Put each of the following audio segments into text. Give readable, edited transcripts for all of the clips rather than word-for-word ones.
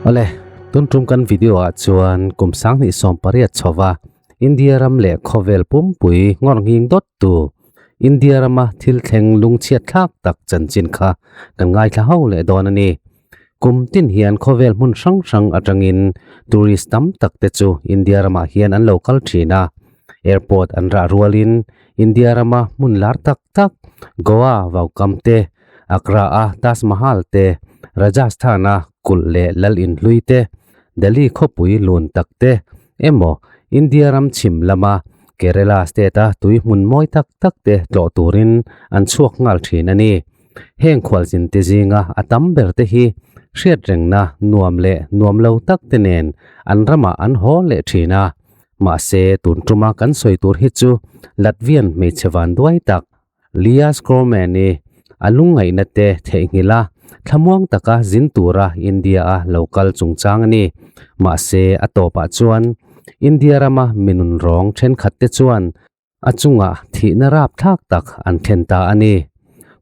Awle, tun tum kan video ah chuan kum 2018 chhowa India ram leh khawvel pumpui ngawr nghing dawt tu India rama thil thleng lungchhiat thlak tak chanchin kha kan ngaithla ho leh dawn a ni. Kum tin hian khawvel hmun hrang hrang atangin tourist tam tak te chu India ramah hian an lo kal thin a. Airport an rah rualin India rama hmun lar tak tak Goa vaukam te, Agra a Taj Mahal te, Rajasthan a kulh leh lal inhlui te, Delhi khawpui lun tak te emaw India ram chhim lama Kerala state a tui hmun mawi tak tak te tlawh turin an chhuak nghal thin a ni. Heng khualzin te zinga a tam ber te hi hriatrengna nuam leh nuam lo tak te nen an ramah an haw leh thin a. Mahse tun tuma kan sawi tur hi chu Latvian hmeichhe vanduai tak Lia Skromane a lungngaihna te theihnghilh a, thlamuang taka zin tura India a lo kal chungchang a ni. Mahse a tawpah chuan India rama minun rawng thenkhat te chuan a chungah thihna rapthlak tak an thlen ta a ni.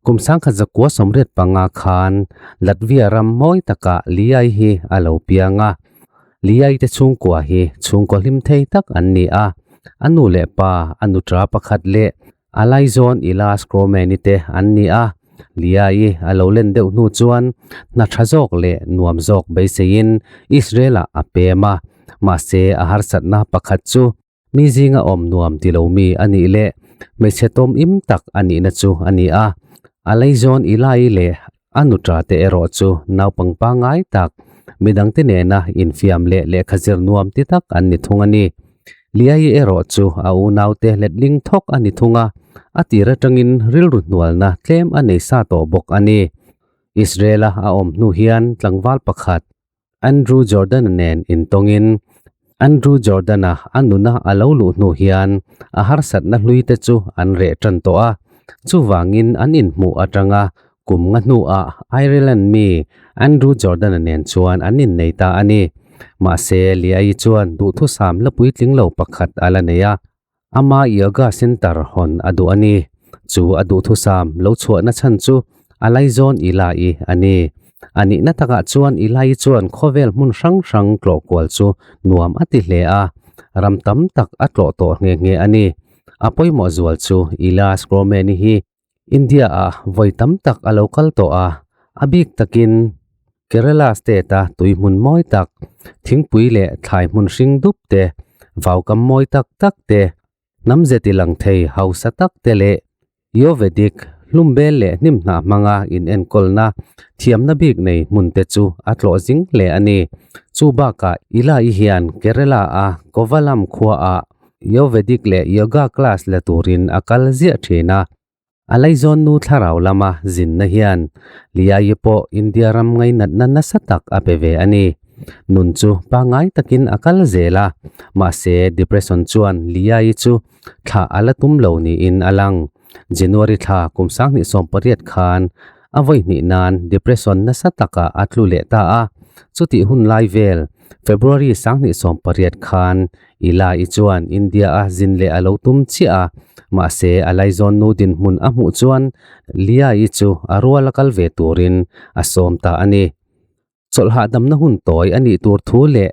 Kum 1985 khan Latvia ram mawi takah Liai hi a lo piang a. Liai te chhungkua hi chhungkaw hlim thei tak an ni a. A nu leh pa, a nutra pakhat leh a laizawn Ila Skromane te an ni a. Liai a lo len deuh hnu chuan hna tha zawk leh nuam zawk beiseiin Israel-ah a pem a. Mahse a harsatna pakhat chu Mi zinga awm nuam ti lo mi a nih leh hmeichhe tawm im tak a nihna chu a ni a. A leizawn Ilai leh a nuṭa te erawh chu naupang pangngai tak, midangte nena infiam leh lehkha zir nuam ti tak an ni thung a ni. Liai erawh chu a unaute letling thawk a ni thung a, a tir atangin rilru hnualna tlem a nei sa tawh bawk a ni. Israel-a a awm hnu hian tlangval pakhat, Andrew Jordan-a nen intawngin Andrew Jordan-a a nuna a lo luh hnu hian a harsatna hlui te chu an reh tan tawh a, chuvangin an inhmuh atanga kum nga hnuah Ireland mi Andrew Jordan-a nen chuan an innei ta a ni. Mahse, Liai chuan duhthusam la puitling lo pakhat a la nei a. Ama yoga center hawn a duh a ni. Chu a duhthusam lo chhuahna chhan chu a laizawn Ila-i a ni. A nihna takah chuan Ila-i chuan khawvel hmun hrang hrang tlawh kual chu nuam a ti hle a, ram tam tak a tlawh tawh nghe nghe a ni. A pawimawh zual chu Ila Skromeni hi India-ah vawi tam tak a lo kal tawh a, a bik takin Kerala state-a tui hmun mawi tak, thingpui leh thlai hmun hring dup te, vaukam mawi tak tak te, hnam ze ti lang thei hausa tak te leh Ayurvedic hlumbel leh hnimhnah hmanga inenkawlna thiamna bik nei hmun te chu a tlawh zing hle a ni. Chu bakah Ila-i hian Kerala-a Kovalam khuaah Ayurvedic leh Yoga class la turin a kal ziah thin a. A laizawn nu thlarau lama zinna hian Liai pawh India ram ngainatna nasa tak a pe ve a ni. Nun chu pangngai takin a kal zel a, mahse depression chuan Liai chu thlah a la tum lo niin a lang. January thla kum 2018 khan a vawi hnih nan depression nasa takah a tlu leh ta a, chutih hun lai vel February 2018 khan Ila-i chuan India-a zin leh a lo tum chiah a, mahse a laizawn nu dinhmun a hmuh chuan Lia-i chu a rual a kal ve turin a sawm ta a ni. Chawlh hahdamna hun tawi a nih tur thu leh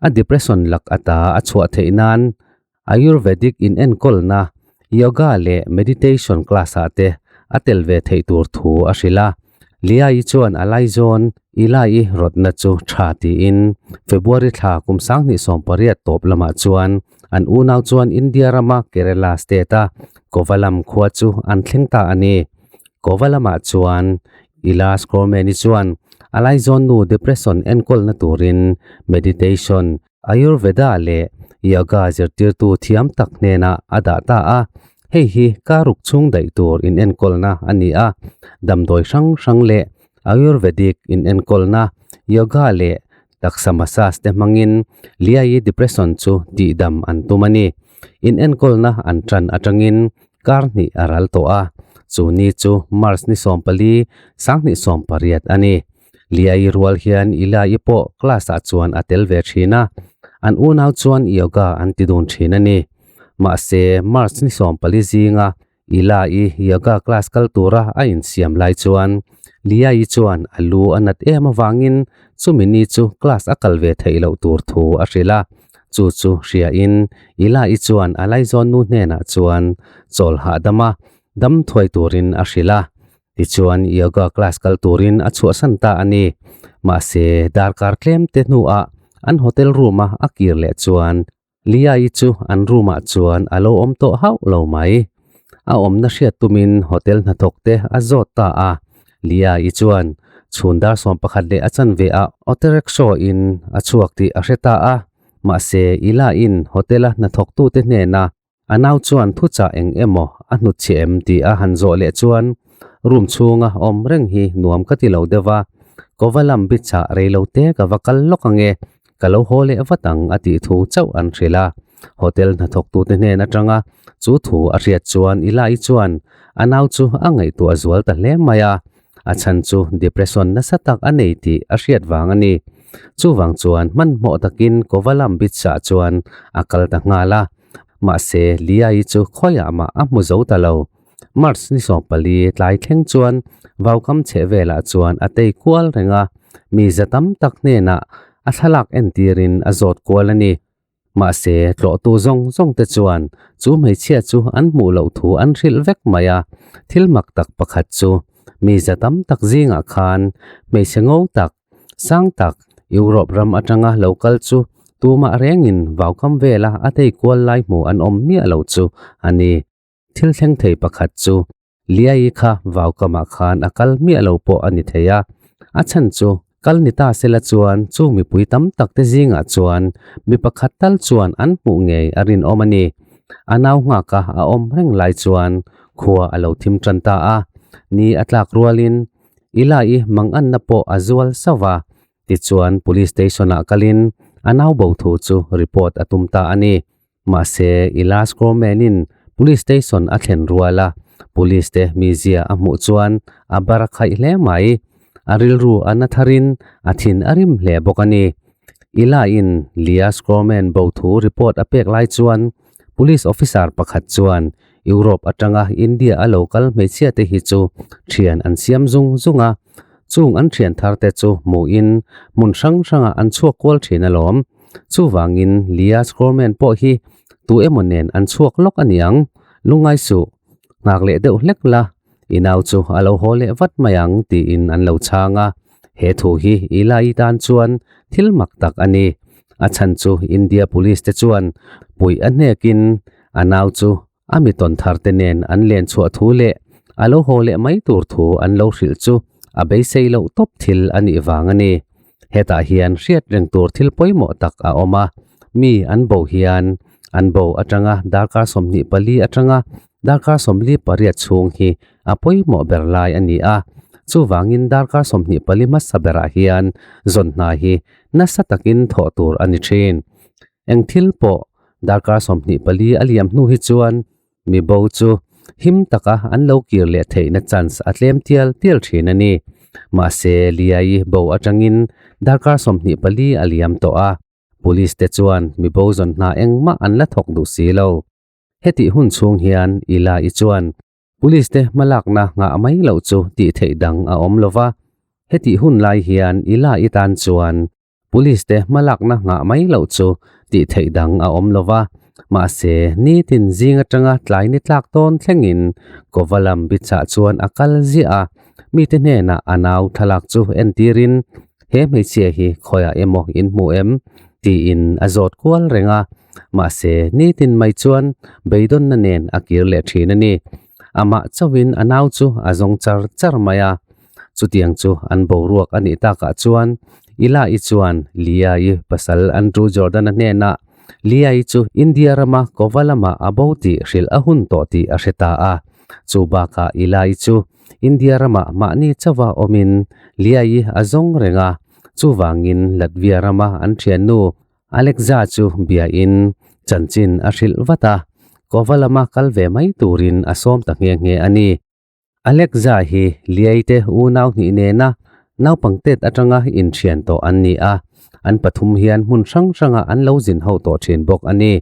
a depression lak ata a chhuah theih nan Ayurvedic inenkawlna, yoga leh meditation class-ah te a tel ve theih tur thu a hrilh a. Liai chuan a laizawn Ila-i rawtna chu tha tiin February thla kum 2018 tawp lamah chuan an unau chuan India rama Kerala state-a Kovalam khua chu an thleng ta a ni. Kovalamah chuan Ila Skromeni chuan a laizawn nu depression enkawlna turin meditation, Ayurveda leh yoga zirtirtu thiam tak hnenah a dah ta a, hei hi karuk chhung daih tur inenkawlna a ni a, damdawi hrang hrang leh Ayurvedic inenkawlna, yoga leh taksa massage te hmangin Liai depression chu tihdam an tum a ni. Inenkawlna an tan atangin kar hnih a ral tawh a, chu ni chu March ni 14, 2018 a ni. Liai rual hian Ila-i pawh class-ah chuan a tel ve thin a, an unau chuan yoga an ti dun thin a ni. Mahse, March ni 14 zinga Ila-i yoga class kal tura a insiam lai chuan Lia-i chuan a lu a nat em avangin chumi ni chu class a kal ve theih loh tur thu a hrilh a. Chu chu hriain Ila-i chuan a laizawn nu hnenah chuan chawl hahdam a, dam thuai turin a hrilh a. Tichuan yoga class kal turin a chhuahsan ta a ni. Mahse darkar tlem te hnuah an hotel room a a kir leh chuan Lia-i chu an room ah chuan a lo awm tawh hauh lo mai. A awmna hriat tumin hotel hnathawk te a zawt ta a. Lia-i chuan chhun dar 11 leh a chanve ah auto rickshaw in a chhuak tih a hre ta a. Mahse Ila-in hotel a hnathawktute hnena A nau chuan thuchah eng emaw a hnutchhiah em tih a han zawh leh chuan room chhunga awm reng hi nuam ka ti lo deuh a, Kovalam beach ah rei lo te ka va kal lawk ange, ka lo haw leh vat ang a tih thu chauh an hrilh a. Hotel hnathawktute hnen atanga chu thu a hriat chuan Ilai chuan a nau chu a ngaihtuah zual ta hle mai a, a chhan chu depression nasa tak a nei tih a hriat vang a ni. Chuvang chuan hmanhmawh takin Kovalam beach ah chuan a kal ta nghal a. Mahse, Lia-i chu khawiah mah a hmu zo ta lo. March ni 14 tlai thleng chuan vaukam chheh velah chuan a tei kual reng a, mi za tam tak hnenah a thlalak entirin a zawt kual a ni. Mahse, tlawhtu zawng zawng te chuan chu hmeichhia chu an hmuh loh thu an hrilh vek mai a. Thil mak tak pakhat chu mi za tam tak zingah khan hmeichhe ngo tak, Sang tak, Europe ram atanga lo kal chu tumah rengin vaukam vela a tei kual lai hmu an awm miah lo chu a ni. Thil thleng thei pakhat chu Liai kha vaukamah khan a kal miah lo pawh a ni thei a. A chhan chu kal ni ta sela chuan chu mipui tam tak te zingah chuan mi pakhat tal chuan an hmuh ngei a rinawm a ni. A nau nghaka a awm reng lai chuan khua a lo thim tan ta a. Ni a tlak rualin Ila-i manganna pawh a zual sauh va, tichuan Police Station-ah kalin a nau bo thu chu report a tum ta a ni. Mahse, Ila Scorman-in Police Station a thlen rual a, Police te mizia a hmuh chuan a bar a khaih hle mai. A rilru a na tharin a thin a rim hle bawk a ni. Ila-in Lia Scorman bo thu report a pek lai chuan Police officer pakhat chuan Europe atanga India a lo kal hmeichhia te hi chu thian an siam zung zung a, chung an thian thar te chu hmuhin hmun hrang hrangah an chhuak kual thin alawm. Chuvangin Lia Scorman pawh hi tu emaw nen an chhuak lawk a niang, lungngai suh, nghak leh deuh hlek la, i nau chu a lo haw leh vat mai ang tiin an lo chhang a. He thu hi Eli tan chuan thil mak tak a ni. A chhan chu India Police te chuan puih a hnekin a nau chu a mi tawn thar te nen an len chhuah thu leh a lo haw leh mai tur thu an lo hrilh chu a beisei loh tawp thil a nih vang a ni. Hetah hian hriat reng tur thil pawimawh tak a awm a, mi an bo hian an bo atanga darkar 24 atanga Darkar 48 chhung hi a pawimawh ber lai a ni a, chuvangin darkar 24 hmasa berah hian zawn hna hi nasa takin thawh tur a ni thin. Eng thil pawh darkar 24 a liam hnu hi chuan mi bo chu him taka an lo kir leh theihna chance a tlem tial tial thin a ni. Mahse, Liai bo atangin darkar 24 a liam tawh a, police te chuan mi bo zawn hna engmah an la thawk duh si lo. Hetih hun chhung hian Ila-i chuan Police te hmalakna nghah mai loh chu tih theih dang a awm lo va. Hetih hun lai hian Ila-i tan chuan Police te hmalakna nghah mai loh chu tih theih dang a awm lo va. Mahse, nitin zing atanga tlai ni tlak tawn thlengin Kovalam Beach-ah chuan a kal ziah a, mite hnenah a nau thlalak chu entirin, He hmeichhia hi khawiah emaw in hmu em? tiin a zawt kual reng a. Mahse, nitin mai chuan beidawnna nen a kir leh thin a ni. Amah chauhin a nau chu a zawng char char mai a. Chutiang chu an boruak a nih takah chuan Ila-i chuan Lia-i pasal Andrew Jordan-a hnenah Lia-i chu India rama kova lamah a bo tih hrilh a hun tawh tih a hre ta a. Chu bakah Ila-i chu India ramah mahni chauha awmin Lia-i a zawng reng a, chuvangin Latvia rama an thiannu Alexa chu biain chanchin a hrilh vat a, kova lama kal ve mai turin a sawm ta nghe nghe a ni. Alexa hi Liai te unau hnih nena naupang tet atanga inthian tawh an ni a, an pathum hian hmun hrang hranga an lo zin ho tawh thin bawk a ni.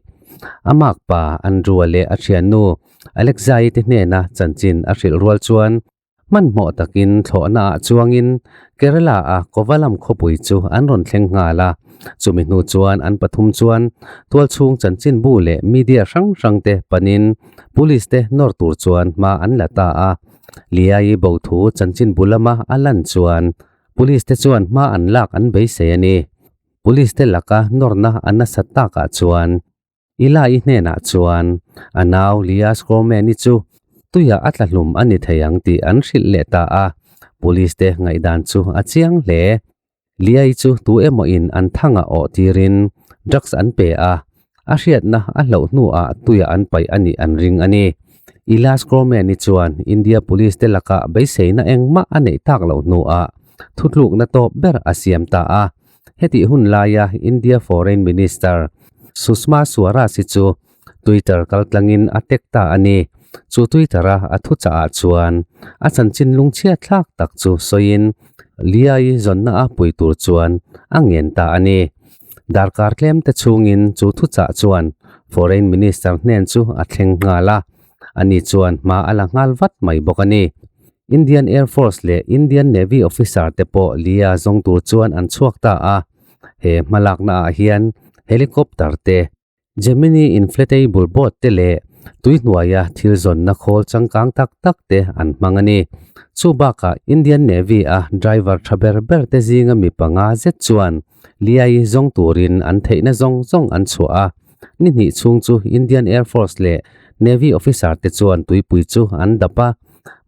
A makpa Andrew-a leh a thiannu Alexa-i te hnena chanchin a hrilh rual chuan. Hmanhmawh takin thlawhnaah chuangin Kerala-a Kovalam khawpui chu an rawn thleng nghal a. Chumi hnu chuan an pathum chuan tualchhung chanchinbu leh media hrang hrangte panin police te nawr tur chuan hma an la ta a. Liai bo thu chanchinbu lama a lan chuan police te chuan hma an lak an beisei a ni. Police te laka nawrna a nasat takah chuan Eli hnenah chuan a nau Leah Scorman-i chu tuiah a tla hlum a ni thei ang tih an hrilh leh ta a. Police te ngaihdan chu a chiang hle. Leah-i chu tu emaw in an thangah awh tirin drugs an pe a, a hriatna a hloh hnuah tuiah an paih a nih an ring a ni. Ila Scorman-i chuan India Police te lakah beiseina engmah a neih tak loh hnuah thutlukna tawp ber a siam ta a. Hetih hun laia India Foreign Minister Sushma Swaraj hi chu Twitter kaltlangin a tag ta a ni. Chu Twitter-a a thuchahah chuan a chanchin lungchhiat thlak tak chu sawiin Liai zawnna a pui tur chuan a ngen ta a ni. Darkar tlemte chhungin chu thuchah chuan Foreign Minister hnen chu a thleng nghal a, ani chuan hma a la nghal vat mai bawk a ni. Indian Air Force leh Indian Navy officer te pawh Lia zawng tur chuan an chhuak ta a. He hmalakna ah hian helicopter te, Gemini inflatable boat te leh tuihnuaia thil zawnna khawl changkang tak tak te an hmang a ni. Chu bakah Indian Navy a driver tha ber ber te zinga mi panga zet chuan Liai zawng turin an theihna zawng zawng an chhuah a. Ni hnih chhung chu Indian Air Force leh Navy officer te chuan tuipui chu an dap a.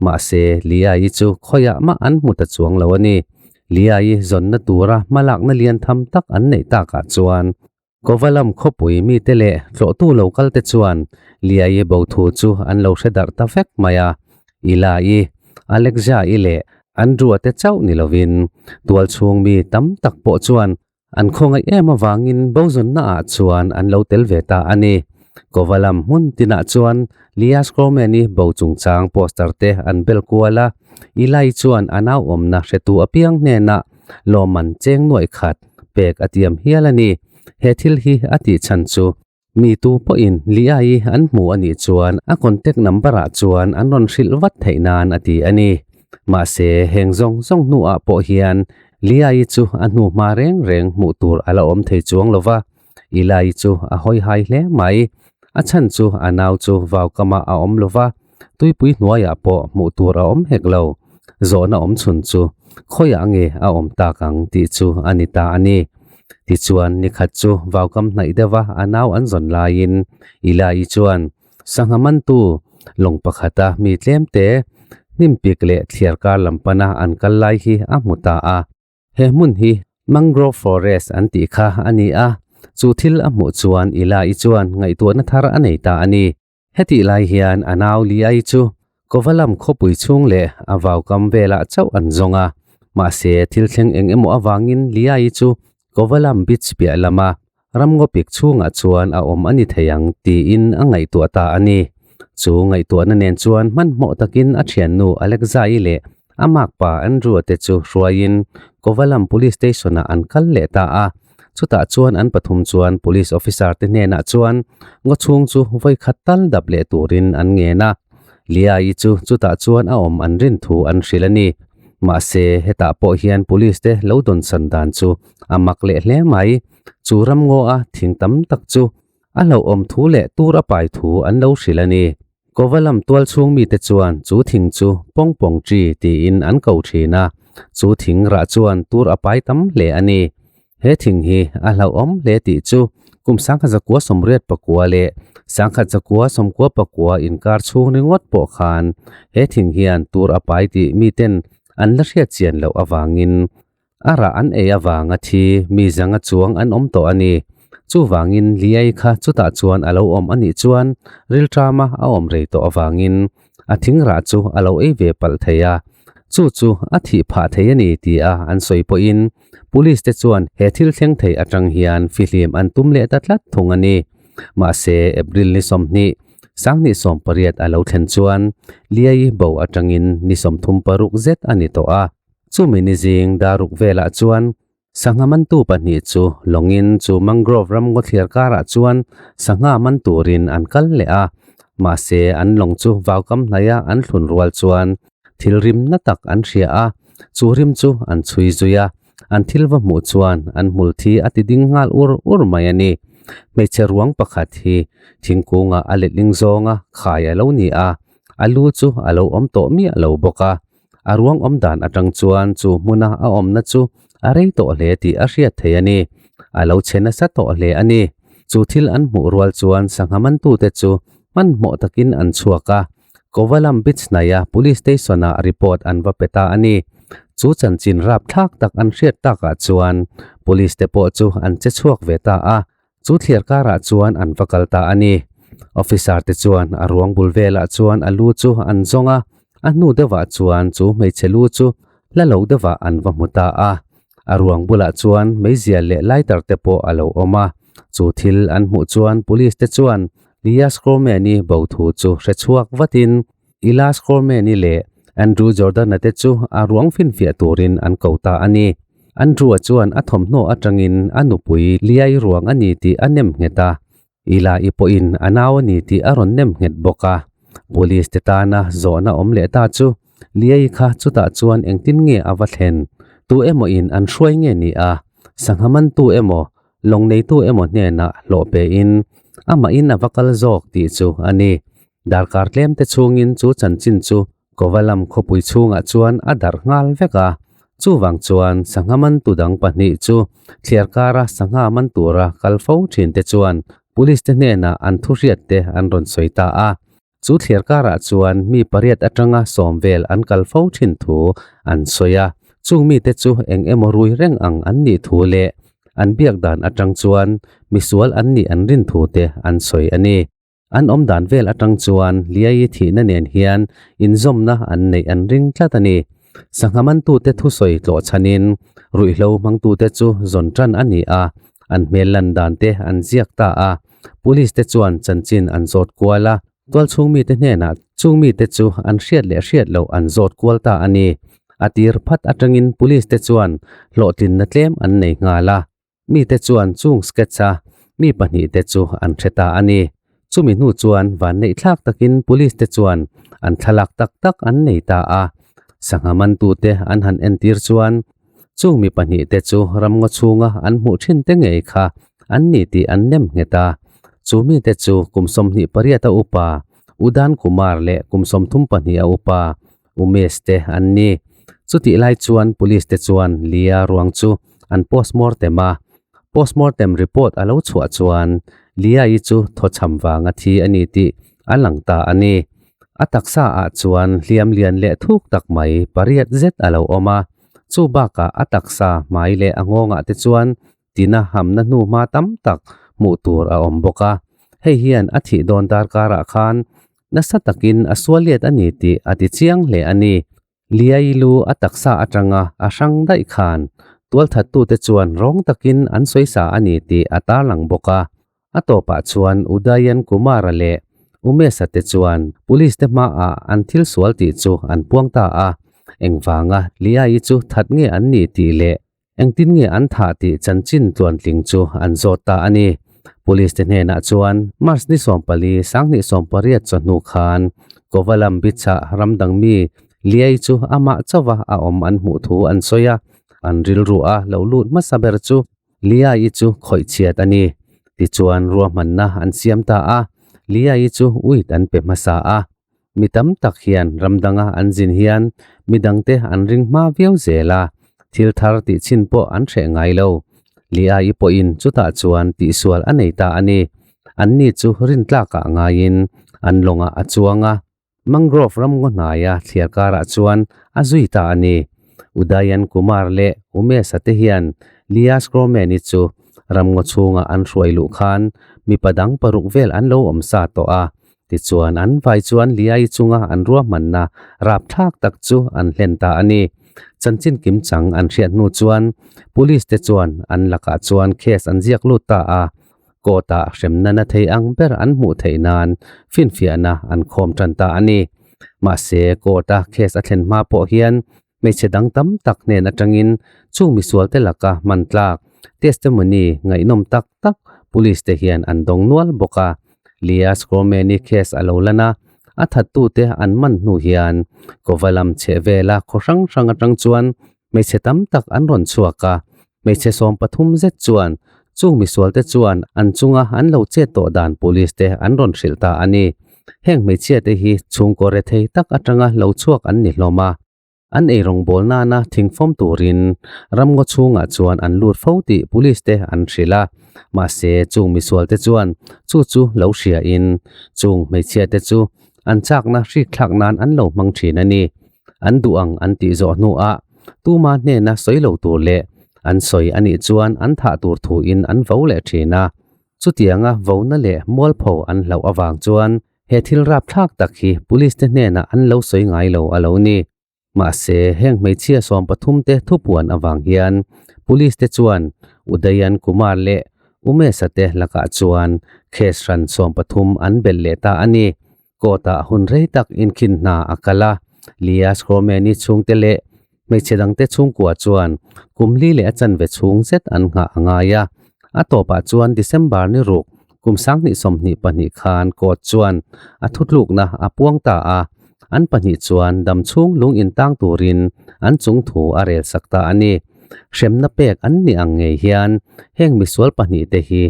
Mahse, Liai chu khawiah mah an hmu ta chuang lo a ni. Liai zawnna tura hmalakna lian tham tak an neih takah chuan Kovalam khawpui mite leh tlawhtu lo kalte chuan Liai bo thu chu an lo hre darh ta vek mai a. Ila-i, Alexa-i leh Andrew-a te chauh ni lovin tualchhung mi tam tak pawh chuan An khawngaih em avangin bozawnnaah chuan an lo tel ve ta a ni. Kovalam hmun tinah chuan Lias Gorman-i bo chungchang poster te an bel kual a, Eli chuan a nauawmna hretu apiang hnenah lawmman cheng nuaih khat pek a tiam hial a ni. He thil hi a tih chhan chu Mi tu pawhin Liai an hmu a nih chuan a contact number ah chuan an rawn hrilh vat theih nan a ti a ni. Mahse, heng zawng zawng hnuah pawh hian Liai chu a hnu hma reng reng hmuh tur a la awm thei chuang lo va, Eli chu a hawi hai hle mai. A chhan chu a nau chu vaukamah a awm lo va, tuipui hnuaiah pawh hmuh tur a awm hek lo. Zawhna awm chhun chu khawiah nge a awm tak ang tih chu a ni ta a ni. Tichuan, nikhat chu vaukam hnaih deuha a nau an zawn laiin Eli chuan sangha mantu lawng pakhata mi tlemte hnimpik leh thliar kar lam pana an kal lai hi a hmu ta a. He hmun hi Mangrove Forest an tih kha a ni a, chu thil a hmuh chuan Eli chuan ngaihtuahna thar a nei ta a ni. Hetih lai hian a nau Liai chu Kovalam khawpui chhung leh a vaukam velah chauh an zawng a, mahse thil thleng eng emaw avangin Liai chu Kovalam beach piah lama ramngawpik chhungah chuan a awm a ni thei ang tiin a ngaihtuah ta a ni. Chu ngaihtuahna nen chuan hmanhmawh takin a thiannu Alexa-i leh a makpa Andrew-a te chu hruaiin Kovalam Police Station-ah an kal leh ta a. Chutah chuan an pathum chuan police officer te hnenah chuan ngaw chhung chu vawi khat tal dap leh turin an ngen a. Liai chu chutah chuan a awm an rin thu an hrilh a ni. Mahse, hetah pawh hian police te lo dawnsan dan chu a mak leh hle mai. Chu ram ngaw a thing tam tak chu a hlauhawm thu leh tur a pai thu an lo hrilh a ni. Kovalam tual chhung mite chuan chu thing chu pawng pawng chi tiin an ko thin a, chu thing rah chuan tur a pai tam hle a ni. He thing hi a hlauhawm hle tih chu kum sangkhat zakua sawmriat pakua leh sangkhat zakua sawmkua pakua inkar chhung ringawt pawh khan he thing hian tur a pai tih miten an la hriat chian loh avangin A rah an ei avanga thi mi zanga chuang an awm tawh a ni. Chuvangin Liai kha chutah chuan a lo awm a nih chuan rilṭama a awm rei tawh avangin a thing rah chu a lo ei ve palh thei a, chu chu a thih phah thei a ni tia an sawi pawhin Police te chuan he thil thleng thei aṭang hian fihlim an tum leh ta tlat thung a ni. Mahse, April ni 20, 2018 a lo thlen chuan Liai bo aṭangin ni 36 zet a ni tawh a. Chumi ni zing daruk velah chuan sangha mantu pahnih chu lawngin chu mangrove ramngaw thliar karah chuan sangha man turin an kal leh a. Mahse, an lawng chu vaukam hnaia an thlun rual chuan thil rim na tak an hria a, chu rim chu an chhui zui a, an thil va hmuh chuan an hmul thi a ti ding nghal ur ur mai a ni. Hmeichhe ruang pakhat hi thingkungah a letling zawnga khai a lo ni a, a lu chu a lo awm tawh miah lo bawk a. A ruang awm dan atang chuan chu hmuna a awmna chu a rei tawh hle tih a hriat thei a ni. A lo chhe nasa tawh hle a ni. Chu thil an hmuh rual chuan sangha mantute chu hmanhmawh takin an chhuak a. Kovalam Beach hnaia Police Station-ah report an va pe ta a ni. Chu chanchin rapthlak tak an hriat takah chuan Police te pawh chu an che chhuak ve ta a. Chu thliar karah chuan an va kal ta a ni. Officer te chuan a ruang bul velah chuan a lu chu an zawng a, a hnu deuhah chuan chu hmeichhe lu chu hla lo deuhah an va hmu ta a. A ruang bulah chuan meizial leh lighter te pawh a lo awm a. Chu thil an hmuh chuan police te chuan Lia Scormani bo thu chu hre chhuak vatin Ila Scormani leh Andrew Jordan-a te chu a ruang finfiah turin an ko ta a ni. Andrew-a chuan a thawmhnaw atangin a nupui Liai ruang a ni tih a nem nghet a, Ila-i pawhin a nau a ni tih a rawn nem nghet bawk a. Police te tana zawhna awm leh ta chu Liai kha chutah chuan engtin nge a va thlen? Tu emaw in an hruai nge ni a? Sangha mantu emaw, lawng neitu emaw hnenah hlawh pein amahin a va kal zawk tih chu a ni. Darkar tlemte chhungin chu chanchin chu Kovalam khawpui chhungah chuan a darh nghal vek a, chuvang chuan sangha mantu dang pahnih chu thliar kara sangha man tura kal fo thinte chuan police te hnenah an thuhriatte an rawn sawi ta a. Chu thliar karah chuan mi pariat atanga sawm vel an kal fo thin thu an sawi a, chung mite chu eng emaw rui reng ang an nih thu leh an biak dan atang chuan misual an nih an rin thu te an sawi a ni. An awm dan vel atang chuan Liai thihna nen hian inzawmna an neih an ring tlat a ni. Sangha mantute thusawi tlawh chhanin ruihhlo hmangtute chu zawn tan a ni a, an hmel lan dan te an ziak ta a. Police te chuan chanchin an zawt kual a, tualchhung mite hnenah chung mite chu an hriat leh hriat loh an zawt kual ta a ni. A tir phat atangin police te chuan hlawhtlinna tlem an nei nghal a. Mite chuan chung sketch-a mi pahnihte chu an hre ta a ni. Chumi hnu chuan vanneih thlak takin police te chuan an thlalak tak tak an nei ta a. Sangha mantute an han entir chuan chung mi pahnihte chu ramngaw chhunga an hmuh thin te ngei kha an ni tih an nem nghet a. Chu mite chu kum 28 a upa Udan Kumar leh kum 32 a upa Umesh te an ni. Chutih lai chuan police te chuan Lia ruang chu an postmortem a. Postmortem report a lo chhuah chuan Lia-i chu thawchham vanga thi a ni tih a lang ta a ni. A taksa ah chuan hliam lian leh thuk tak mai pariat zet a lo awm a. Chu bakah a taksa hmai leh a nghawngah te chuan tina hamna hnu hma tam tak hmuh tur a awm bawk a. Hei hian a thih dawn darkarah khan nasa takin a sualiat a ni tih a ti chiang hle a ni. Liai lu a taksa atanga a hrang daih khan tualthattute chuan rawng takin an sawisa a ni tih a tarlang bawk a. A tawpah chuan Udayan Kumar-a leh Umesh-a te chuan police te hmaah an thil sual tih chu an puang ta a. Engvanga Liai chu that nge an nih tih leh Engtin nge an thah tih chanchin tluantling chu an zawt ta a ni. Police te hnenah chuan March ni 14, 2018 chawhnu khan Kovalam Beach-ah ramdang mi Liai chu amah chauha a awm an hmuh thu an sawi a, an rilru a lo lut hmasa ber chu Liai chu khawih chhiat a ni. Tichuan ruahmanna an siam ta a, Liai chu uit an pe hmasa a. Mi tam tak hian ram danga an zin hian mi dangte an ring hma viau zel a, thil thar tih chin pawh an hreh ngai lo. Li-ai pawhin chutah chuan tihsual a nei ta a ni. Anni chu rintlakah ngaiin an lawngah a chuang a, mangrove ram ngaw hnaia thliar karah chuan a zui ta a ni. Udayan Kumar leh Umesh-a te hian Lia Skromeni chu ram ngaw chhunga an hruai luh khan mipa dang paruk vel an lo awm sa tawh a, Tichuan an vai chuan Liai chunga an ruahmanna rapthlak tak chu an hlen ta a ni. Chanchin kim chang an hriat hnu chuan Police te chuan an lakah chuan case an ziak lut ta a, court ah hremna na thei ang ber an hmuh theih nan finfiahna an khawm tan ta a ni. Mahse court a case a thlen hma pawh hian Hmeichhe dang tam tak hnen atangin chung misualte laka hman tlak testimony ngaihnawm tak tak police te hian an dawng nual bawk a. Lia Skromeni case a lo lan a, A thattute an man hnu hian Kovalam chheh vela khaw hrang hrang atang chuan hmeichhe tam tak an rawn chhuak a, hmeichhe 13 zet chuan chung misualte chuan an chunga an lo chet tawh dan police te an rawn hrilh ta a ni. Heng hmeichhia te hi chhungkaw rethei tak atanga lo chhuak an ni hlawm a. An eirawngbawl nana thingfawm turin ramngaw chhungah chuan an lut fo tih police te an hrilh a. Mahse, chung misualte chuan chu chu lo hriain chung hmeichhia te chu an chakna hrikthlak nan an lo hmang thin a ni. An duh ang an tih zawh hnuah tuma hnena sawi lo tur leh an sawi a nih chuan an thah tur thuin an vo leh thin a. Chutianga vona leh mualpho an hlauh avang chuan he thil rapthlak tak hi police te hnenah an lo sawi ngai lo a lo ni. Mahse, heng hmeichhia 13 te thupuan avang hian police te chuan Udayan Kumar leh Umesh-a te lakah chuan case hran 13 an belh leh ta a ni. Court-ah hun rei tak inkhin hna a kal a, Lia Skromeni chhungte leh hmeichhe dangte chhungkua chuan kum li leh a chanve chhung zet an nghah a ngai a. A tawpah chuan December ni ruk kum 2022 khan court chuan a thutlukna a puang ta a, an pahnih chuan dam chhung lung intang turin an chung thu a rel sak ta a ni. Hremna pek an ni ang ngei hian heng misual pahnih te hi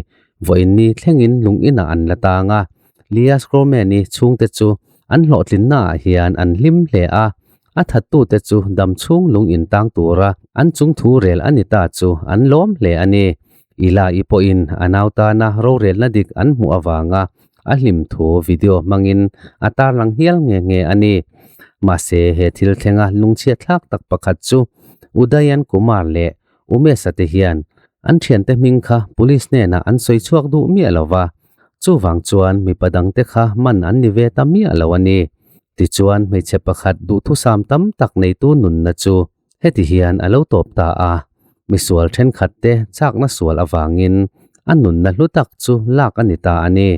vawiin thlengin lung inah an la tang a. Lia Skromeni chhungte chu an hlawhtlinnaah hian an hlim hle a, a thattute chu dam chhung lung intang tura an chung thu rel a ni ta chu an lawm hle a ni. Ila i pawhin a nau tana rorelna dik an hmuh avanga a hlim thu video hmangin a tarlang hial nge nge a ni. Mahse, he thil thlenga lungchhiat thlak tak pakhat chu Udayan Kumar leh Umesh-a te hian an thiante hming kha police hnenah an sawi chhuak duh miah lo va, chuvang chuan mipa dangte kha man an ni ve ta miah lo a ni. Tichuan hmeichhe pakhat duhthusam tam tak neitu nunna chu heti hian a lo tawp ta a, misual thenkhat te chakna sual avangin a nunna hlu tak chu lak a ni ta a ni.